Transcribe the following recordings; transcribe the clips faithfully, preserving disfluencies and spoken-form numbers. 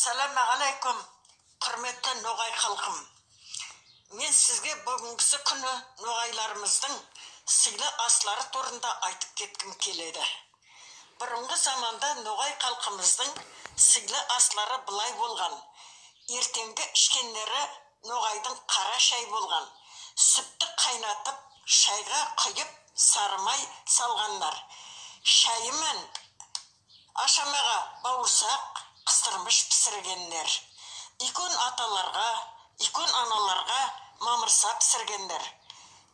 Ассаламу алейкум, курметли ногай халкым. Мен сизге буьгуьнги куьни ногайларымыздынъ сыйлы аслары турында айтып кетким келеди. Бурынгы заманда ногай халкымыздынъ сыйлы аслары былай болган. Эртенъги ишкенлери ногайдынъ кара шай болган. Суьтти кайнатып, шайга куйып, сары май салганлар. Шайы мен ашамага бавырсак, кыздырмыш писиргенлер. Уьйкен аталарга, уьйкен аналарга мамырса писиргенлер.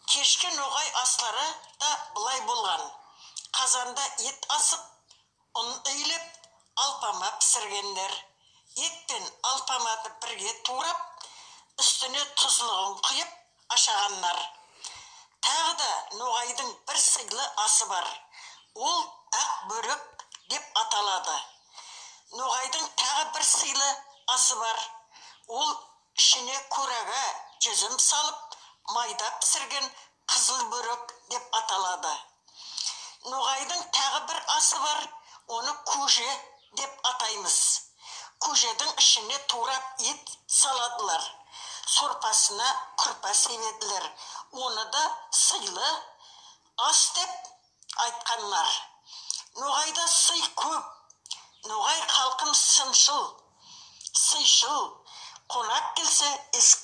Кешки ногай аслары да былай болган. Казанда эт асып, ун ийилип, алпама писиргенлер. Эт пен алпамады бирге туврап, уьстине тузлыгын куйып ашаганлар. Тагы да ногайдынъ бир сыйлы асы бар. Ол ак боьрек деп аталады. Ногайдынъ тагы бир сыйлы асы бар. Ол ишине куьраьге, юзим салып, майда писирген кызыл боьрек деп аталады. Ногайдынъ тагы бир асы бар, оны куьже деп атаймыз. Куьжединъ ишине туврап эт саладылар. Сорпасына куьрпа себедилер. Оны да сыйлы ас деп айтканлар. Ногайда сый коьп. Ногай халкым сыншыл, сыйшыл. Конак келсе эсик...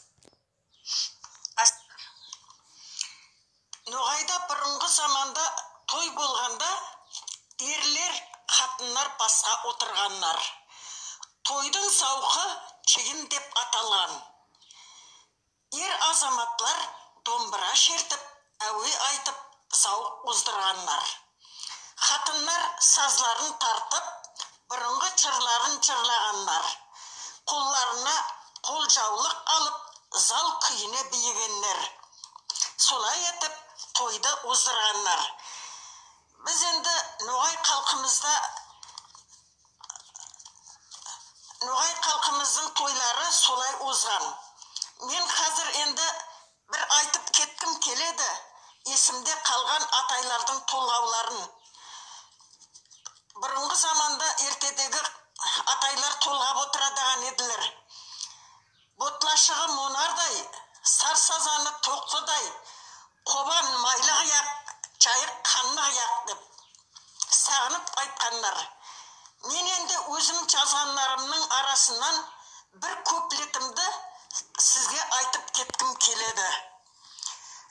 Ногайда бурынгы заманда той болганда эрлер, хатынлар баска олтырганлар. Тойдынъ завкы йыйын деп аталган. Эр азаматлар домбыра шертип, аьвей айтып, завык оздырганлар. Хатынлар сазларын тартып, бурынгы йырларын йырлаганлар. Колларына колжавлык алып, зал куьйине бийигенлер. Солай этип тойды оздырганлар. Биз энди ногай халкымызда, ногай халкымыздынъ тойлары солай озган. Мен аьзир энди бир айтып кетким келеди эсимде калган атайлардынъ толгавларын. Бурынгы заманда эртедеги атайлар толгап олтырадыган эдилер. Ботлашыгы монардай, сар сазаны токлыдай, Кобан майлы кыяк, Яйык канлы кыяк деп сагынып айтканлар. Мен энди оьзим язганларымнынъ арасыннан бир куплетимди сизге айтып кетким келеди.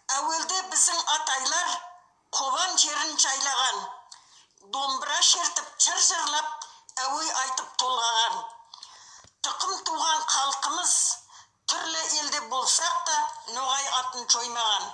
Аьвелде бизим атайлар Кобан ерин яйлаган, домбыра шертип, йыр йырлап, аьвей айтып толгаган. Тукым тувган халкымыз туьрли элде болсак та, ногай атын йоймаган.